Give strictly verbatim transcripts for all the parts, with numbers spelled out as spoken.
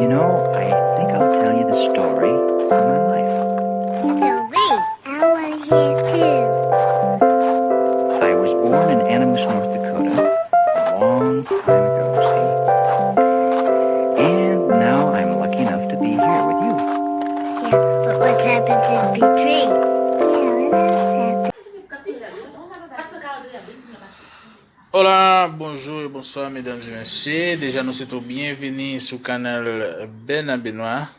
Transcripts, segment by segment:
You know, I think I'll tell you the story of my life. Story. I want to hear too. I was born in Animas, North Dakota, a long time ago, see? And now I'm lucky enough to be here with you. Yeah, but what happened to the big tree? Yeah, what else happened? Hola, bonjou e bonswa medam e mesye. Deja nou swete w byenvini sou kanal Bèna Benwa.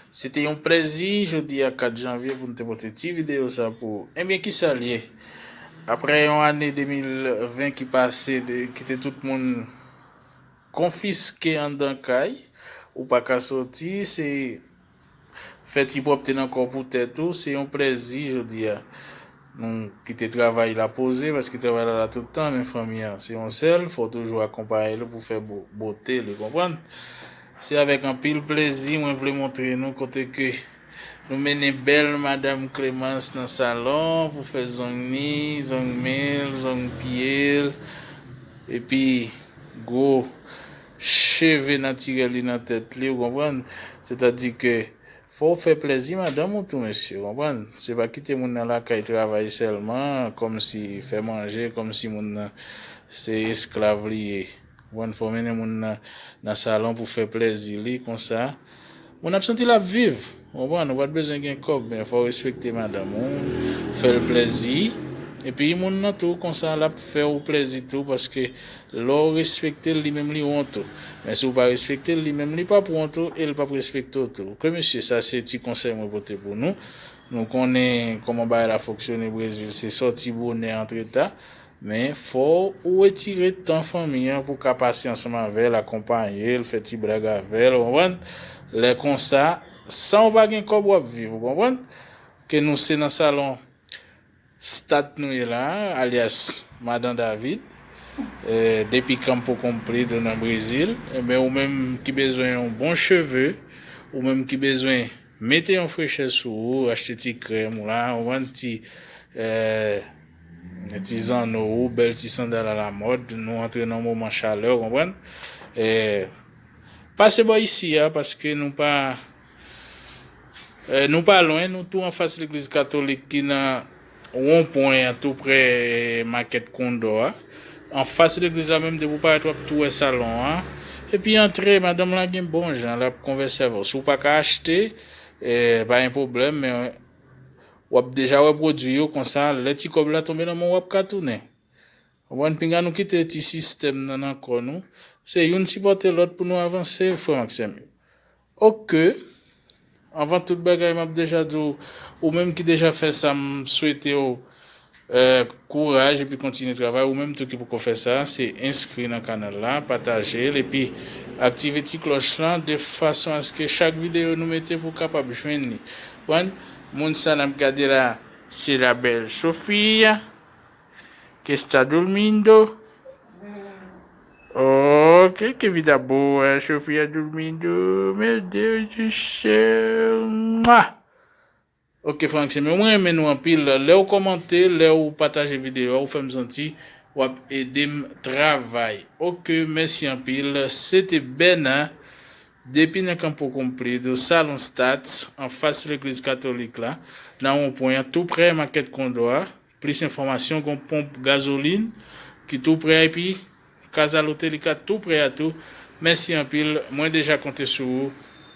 Se te yon plèzi jodi a kat janvye pou n te pote ti videyo sa pou ou. Ebyen, kisa l ye? Apre yon ane de mil ven ki pase, de, ki te tout moun konfiske anndan kay, ou pa ka soti, se fè ti pwòpte nan kò w pou tèt ou, se yon plèzi jodi a. Nou kite travay la poze, paske travay la la tout tan, men fanmi an se yon sèl, fò w toujou akonpaye l pou fè bo- bote l, ou konprann? Se avèk anpil plèzi mwen vle montre nou kote ke nou mennen bèl madanm Clemence nan salon pou fè zong ni, zong men l, zong pye l, epi gwo cheve natirèl li nan tèt li, ou konprann? Sètadi ke fò w fè plèzi madanm ou tou, mesye, ou konprann? Se pa kite moun nan lakay travay sèlman, kòmsi fè manje, kòmsi moun nan se esklav li ye. Ou konprann? Fò w mennen moun nan nan salon pou fè plèzi li, konsa moun ap santi l ap viv. Ou konprann? Ou pa t bezwen gen kòb, men fò w respekte madanm ou, fè l plèzi. Epi moun nan tou, konsa l ap fè w plèzi tou, paske lè w respekte l, li menm li wont ou. Men si w pa respekte l, li menm li p ap wont ou e l p ap respekte w tou. Ke mesye, sa se ti konsèy mwen pote pou nou. Nou konnen kòman bagay la fonksyone Brezil, se sòti bonè, antre ta. Men fò ou retire tan fanmi an pou w ka pase ansanm avè l, akonpaye l, fè ti blag avè l, ou konprann? Lè konsa, san w pa gen kòb w ap viv, ou konprann? Ke nou se nan salon Stat nou ye la, alyas Madan David. Eh, depi Campo Comprido nan Brezil. Ebyen, ou menm ki bezwen yon bon cheve, ou menm ki bezwen mete yon frechè sou ou, achte ti krèm ou la, ou konprann, ti, eh, ti zanno ou, bèl ti sandal alamòd, nou antre nan moman chalè, ou konprann? Eh, pase bò isi a, paske nou pa, eh, nou pa lwen, nou tou anfas legliz katolik ki nan wonpwen an, tou prè, eh, makèt Kondò a. Anfas legliz la menm, depi w parèt, w ap tou wè salon an. Epi antre, madanm lan gen bon jan, l ap konvèse avè w. Si w pa ka achte, eh, pa gen pwoblèm, men w ap deja wè pwodui yo, konsa, lè ti kòb la tonbe nan men w, w ap ka tounen. Ou konprann? Pinga nou kite ti sistèm nan nan kò nou. Se youn sipòte lòt pou nou avanse, frè m ak sè m yo. Oke. Anvan tout bagay, m ap deja di w, ou menm ki deja fè sa, m swete w, eh, kouraj epi kontinye travay. Ou menm tou ki poko fè sa, se enskri nan kanal la, pataje l, epi aktive ti klòch lan de fason aske chak videyo nou mete pou w kapab jwenn li. Konprann? Moun sa n ap gade la, se la bèl Sofia. Que está durmiendo. Ok, qué vida boa, Sofia durmiendo. Meu Deus do céu. Mua! Ok, frè m ak sè m yo, mwen renmen nou anpil. Lè w kòmante, lè w pataje videyo a, ou fè m santi w ap ede m travay. Ok, mèsi anpil. Se te Bèna, depi nan Campo Comprido, Salon Stats, anfas legliz katolik la, nan wonpwen an, tou prè makèt Kondò a. Plis enfòmasyon, gon ponp gazolin ki tou prè, epi Casa Lotelica tou prè a tou. Mèsi anpil, mwen deja konte sou ou.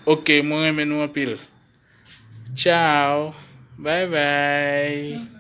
Ok, mwen renmen nou anpil. Tchao, bay bay.